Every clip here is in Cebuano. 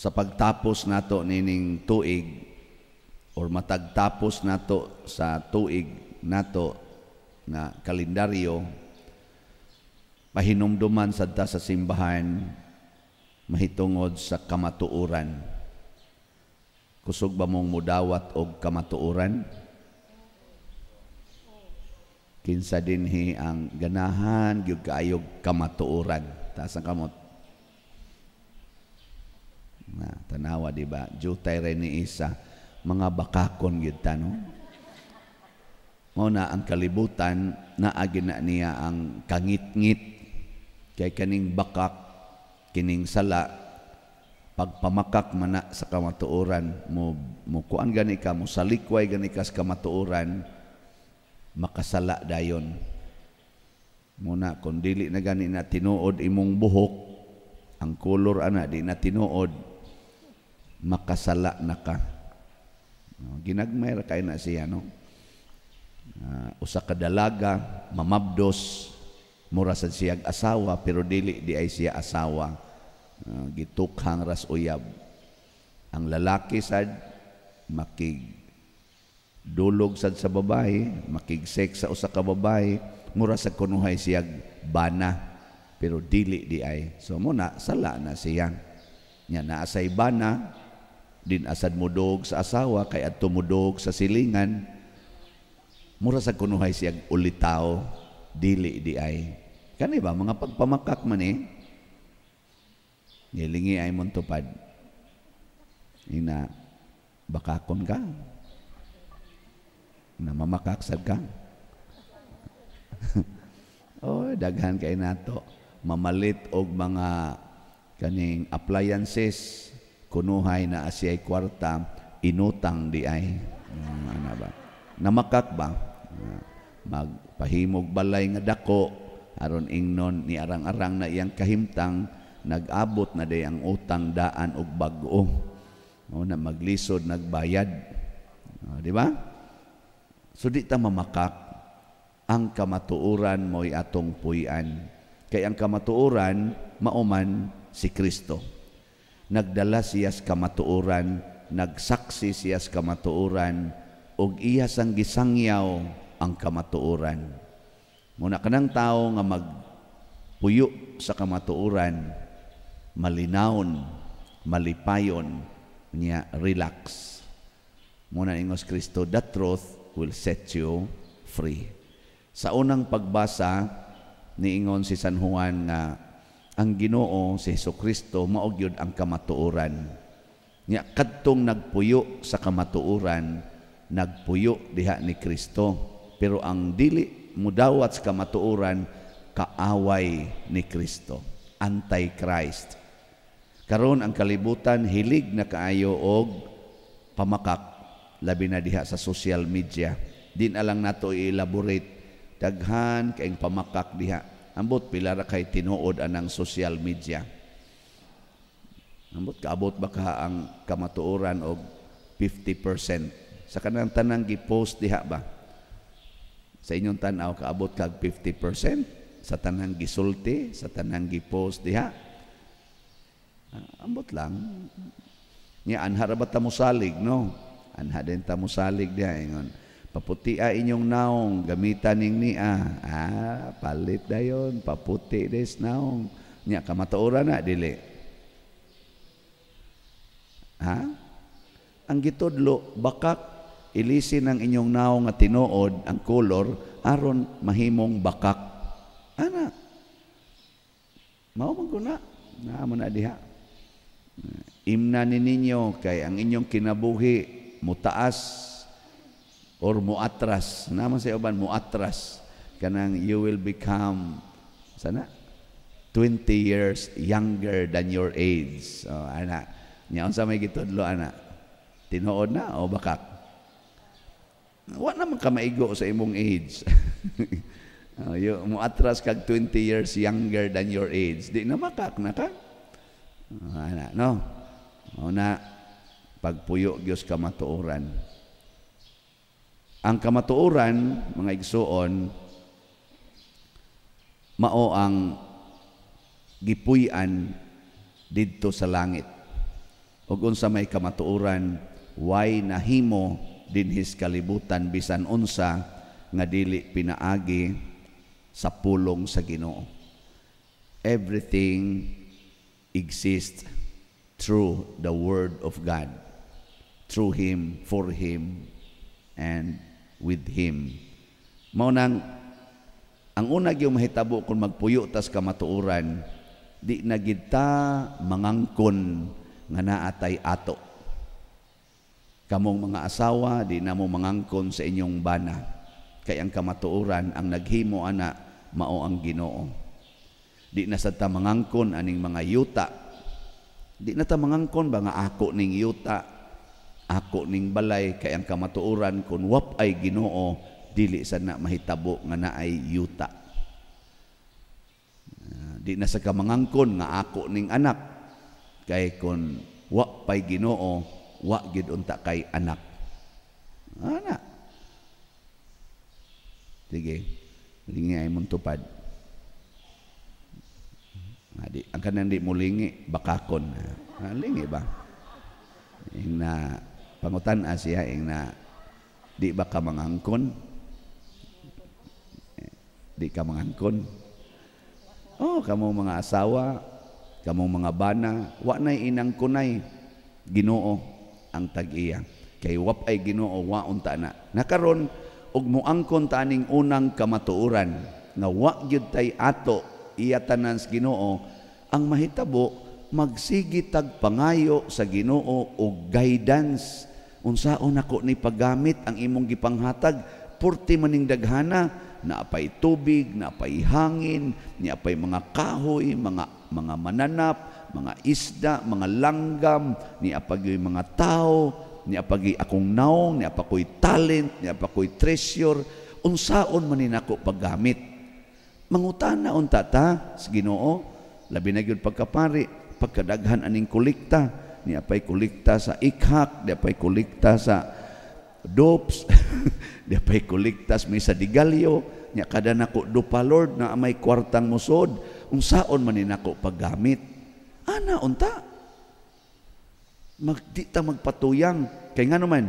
Sa pagtapos nato nining tuig or matagtapos nato sa tuig nato na kalendaryo, pahinumduman sad ta sa simbahan mahitungod sa kamatuoran. Kusog ba mong mudawat og kamatuoran? Kinsa dinhi ang ganahan gyud kaayog kamatuoran? Taas ang kamot. Na, tanawa, di ba? Jutay rin ni isa, mga bakakon gyud ta, no? Mao na ang kalibutan naagi na niya ang kangitngit kay kaning bakak, kining sala, pagpamakak man na sa kamatuoran mo, mo kuan gani ka, mo salikway gani ka sa kamatuoran, makasala dayon. Muna kung dili na gani na tinuod imong buhok, ang kolor ana di na tinuod, makasala na ka. No, ginagmay ra kay na siya, no? Usa ka dalaga mamabdos, mura sad siyag asawa pero dili di ay siya asawa. Gitukhang ras uyab. Ang lalaki sad makig dulog sad sa babae, makig-sex sa usa ka babae, mura sa kunuhay siyag bana pero dili di ay. So muna sala na siya. Nya naa say bana din asad mudog sa asawa kay adto mudog sa silingan, mura sa kunuhay siyag ulitaw, dili di ay. Kani ba mga pagpamakak man eh? Nilingi ay mong tupad. Ina, bakakon ka. Namamakaksad ka. Oh, daghan kay nato. Mamalit og mga kaning appliances, kunuhay na asiyay kwarta, inutang di ay. Ana ba? Namakak ba? Magpahimog balay nga dako aron ingnon ni arang-arang na iyang kahimtang, nag-abot na day ang utang daan og bag-o. O, na maglisod nagbayad. O, di ba? So di ta mamakak, ang kamatuoran mo'y atong puy-an. Kay ang kamatuoran mauman si Kristo. Nagdala siya sa kamatuoran, nagsaksi siya sa kamatuoran, ug iya sang gisangyaw ang kamatuoran. Muna kanang tao nga magpuyo sa kamatuoran, malinawon, malipayon, niya relax. Muna ingos Kristo, the truth will set you free. Sa unang pagbasa, niingon si San Juan nga ang Ginoo si Hesukristo mao gyud ang kamatuoran. Nya kadtong nagpuyo sa kamatuoran, nagpuyo diha ni Kristo. Pero ang dili mudawat sa kamatuoran, kaaway ni Kristo, anti-Christ. Karon ang kalibutan hilig na kaayo og pamakak, labi na diha sa social media. Di na lang nato i-elaborate, daghan kaayong pamakak diha. Ambot pila ra kay tinuod anang social media. Ambot kaabot ba ka ang kamatuoran og 50% sa kanang tanang gi-post diha ba? Sa inyong tan-aw, kaabot kag 50% sa tanang gisulti, sa tanang gi-post diha? Ambot lang. Nya anha ra ba ta mosalig, no? Anha din ta mosalig diha ingon. Paputia inyong naong, gamitan ning nia. Ah, palit dayon, paputi des naong. Nya kamatuoran na dili? Ha? Ang gitudlo, bakak, ilisin ang inyong naong nga tinuod ang kolor aron mahimong bakak. Ana. Mao man guna. Naa man na diha. Imna ni ninyo kay ang inyong kinabuhi mutaas or muatras. Naman sa uban muatras, kanang you will become sana 20 years younger than your age. So, ana. Nya unsa may gitudlo ana? Tinuod na o bakak? Wa naman ka maigo sa imong age. Oh, you, muatras kag 20 years younger than your age. Di na makak na ka. Oh, ana, no? O na, pagpuyo Diyos kamatuoran. Ang kamatuoran, mga igsuon, mao ang gipuy-an didto sa langit. Ug unsa may kamatuoran, way nahimo dinhis kalibutan bisan unsa nga dili pinaagi sa pulong sa Ginoo. Everything exists through the word of God. Through Him, for Him, and with Him. Mao nang ang una gyud mahitabo kung magpuyo tas kamatuoran, di na gid ta mangangkon nga naatay ato. Kamong mga asawa, di na mo mangangkon sa inyong bana. Kay ang kamatuoran, ang naghimo ana, mao ang Ginoo. Di na sad ta mangangkon aning mga yuta. Di na ta mangangkon ba nga ako ning yuta, ako ning balay, kay ang kamatuoran kung wap ay Ginoo, dili sad na mahitabo nga naay yuta. Di na sa kamangangkon nga ako ning anak, kay kung wa pay Ginoo, wa gid unta kay anak. Ana. Sige, lingi ay mong tupad. Di, ang kanang di mulingi, bakakon. Lingi ba? Ing na pangutan siya, ing na di ba ka mangangkon? Di ka mangangkon? Oh, kamo mga asawa, kamo mga bana, wa nay inang kunay Ginoo ang tag-iya. Kay wap ay Ginoo, wa unta na. Nakaron og moangkon ta aning unang kamatuoran nga wa gyud tay ato iya tanan sa Ginoo, ang mahitabo magsigi tag pangayo sa Ginoo og guidance. Unsaon nako ni paggamit ang imong gipanghatag? Purti maning daghana, naapay tubig, naapay hangin, niapay mga kahoy, mga mananap, mga isda, mga langgam, niapay mga tao, niapay akong naong, niapa ko'y talent, niapa ko'y treasure. Unsaon man ni nako paggamit? Mangutana unta ta sa Ginoo, labi na gyud pagkapari, pagkadaghan aning kolekta, niapay kolekta sa ikhak, niapay kolekta sa dopes, niapay kolekta sa misa de gallo, nya kada nako dupa Lord na may kwartang musod, unsaon man ni nako paggamit? Ana unta. Di ta magpatuyang kay ngano man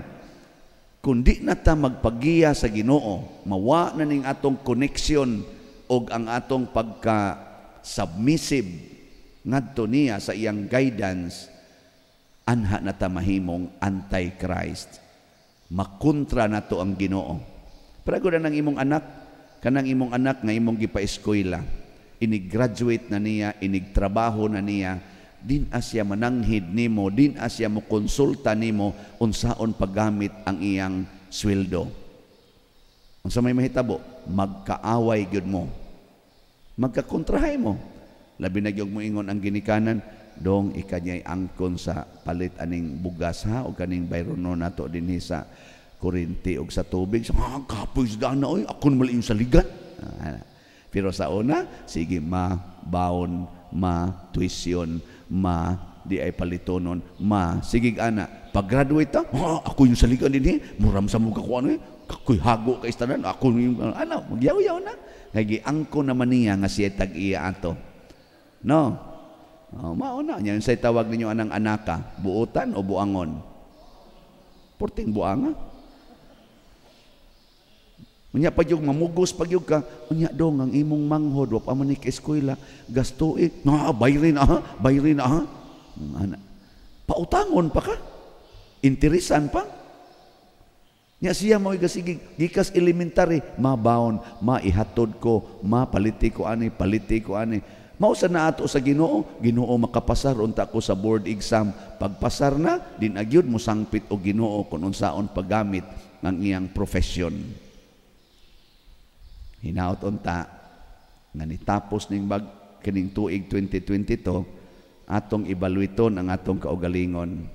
kun di na ta magpagiya sa Ginoo, mawa na ning atong connection og ang atong pagka submissive ngadto niya sa iyang guidance, anha na ta mahimong anti-Christ. Makontra nato ang Ginoo. Pero na ng imong anak, kanang imong anak nga imong gipa-eskwela, inig-graduate na niya, inig-trabaho na niya, din asya mananghid nimo, din asya mo konsulta nimo unsaon paggamit ang iyang sweldo. Unsa may mahitabo? Magkaaway gyud mo. Magkakontrahay mo. Labi na gyud mo ingon ang ginikanan, dong ikanyay angkon sa palit aning bugas ha o kaning bayrono nato dinhi sa kuryente og sa tubig. Sa kapoy sa dana oy, akon mali yung saligan. Pero sa una, sige ma baon, ma tuition, ma di ay palitonon, ma sige ana pag-graduate ta, ako yung saligan dinhi, muram sa mo kakuan oy, kakoy hago kay tanan, ako yung ana magyaw-yaw na. Kay giangkon naman niya nga siya tag-iya ato. No? Oh, mauna niya say tawag ninyo anang anaka, buotan o buangon? Porting buanga. Unya pa yung mamugos pag yung ka, unya dong ang imong manghod wa pa man ni ka eskwela, gasto eh, nga bayrin ah, bayrin ah. Ana. Pautangon pa ka. Interesan pa. Nya siya mo gasigi gikas elementary, mabaon, maihatod ko, mapaliti ko ani, paliti ko ani. Mao sa na ato sa Ginoo, Ginoo makapasar unta ko sa board exam. Pagpasar na, din agyud mo sangpit og Ginoo kun unsaon paggamit ang iyang profession. Hinaot unta nga nitapos ning bag kining tuig 2022, atong evaluaton ang atong kaugalingon.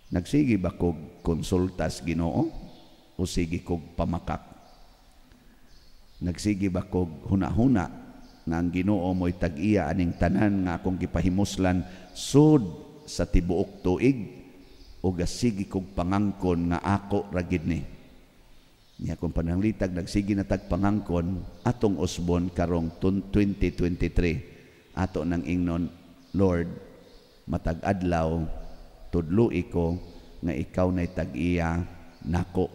Nagsige ba kog konsultas Ginoo o sige kog pamakak? Nagsige ba kog huna-huna nga ang Ginoo mo'y tag-iya aning tanan nga akong gipahimuslan sud sa tibuok tuig, o gasige kog pangangkon nga ako ra gid ni? Nya kung pananglitag nagsige na tag pangangkon atong usbon karong 2023, ato nang ingnon, Lord, matag adlaw Tudloi ko nga ikaw na'y tag-iya nako.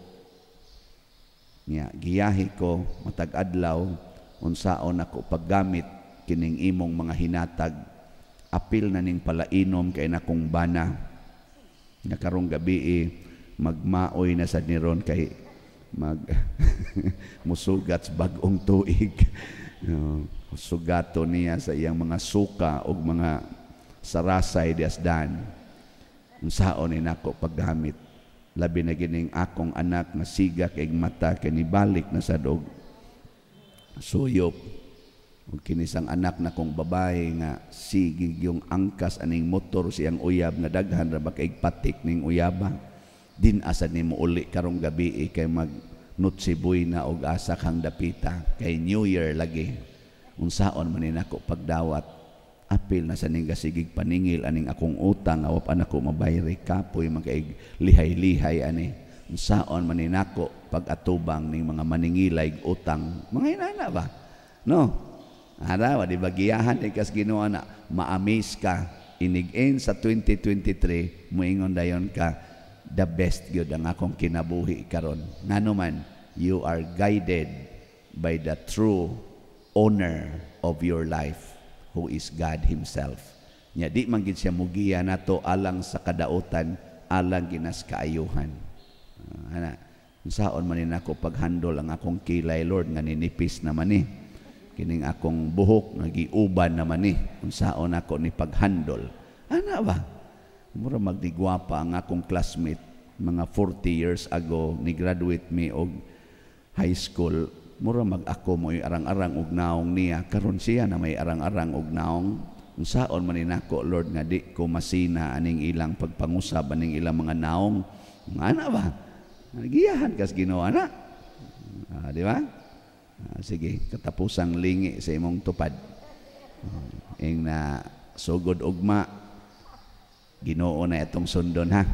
Nya giyahi ko matag adlaw unsaon nako paggamit kining imong mga hinatag. Apil na ning palainom kay nakong bana. Nga karong gabi magmaoy na sad ni ron kay mag musugat sa bag-ong tuig. No, sugato niya sa iyang mga suka o mga sarasay diasdan. Unsaon ni nako paggamit? Labi na gining akong anak nga siga kay mata kay nibalik na sad og suyop. Ug kinisang anak na kong babae nga sige yung angkas aning motor siyang uyab nga daghan ra ba kay patik ning uyaba. Din asa nimo uli karong gabi kay mag Noche na og asa kang dapita kay New Year lagi. Unsaon man ni nako pagdawat? Apil na sa ning gasigig paningil aning akong utang aw pa nako mabayri, kapoy man kay lihay-lihay ani. Unsaon man ni nako pag-atubang ning mga maningilay utang, mga inana ba, no? Ara, wa di ba giyahan ni kas Ginoo na ma-amaze ka inig-in sa 2023, moingon dayon ka, "The best gyud ang akong kinabuhi karon." Ngano man, you are guided by the true owner of your life, who is God himself. Nya di man gid siya mugiya nato alang sa kadautan, alang ginas kaayuhan. Ana, unsaon man ni nako paghandol ang akong kilay, Lord, nga ninipis naman ni? Kining akong buhok nga giuban naman ni. Unsaon ako ni paghandol? Ana ba? Mura magdigwapa ang akong classmate mga 40 years ago ni graduate mi og high school. Mura mag ako mo'y arang-arang og naong niya. Karon siya na may arang-arang og naong. Unsaon man ni nako, Lord, nga di ko masina aning ilang pagpangusab aning ilang mga naong? Ana ba? Giyahan kas Ginoo ana. Di ba? Sige, katapusang lingi sa imong tupad. Ing na sugod ugma, Ginoo na itong sundon ha.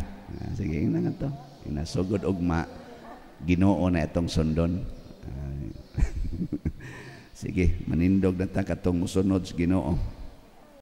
Sige, ing na nga to. Ing na sugod ugma, Ginoo na itong sundon. Sige, manindog na ta katong musunod sa Ginoo.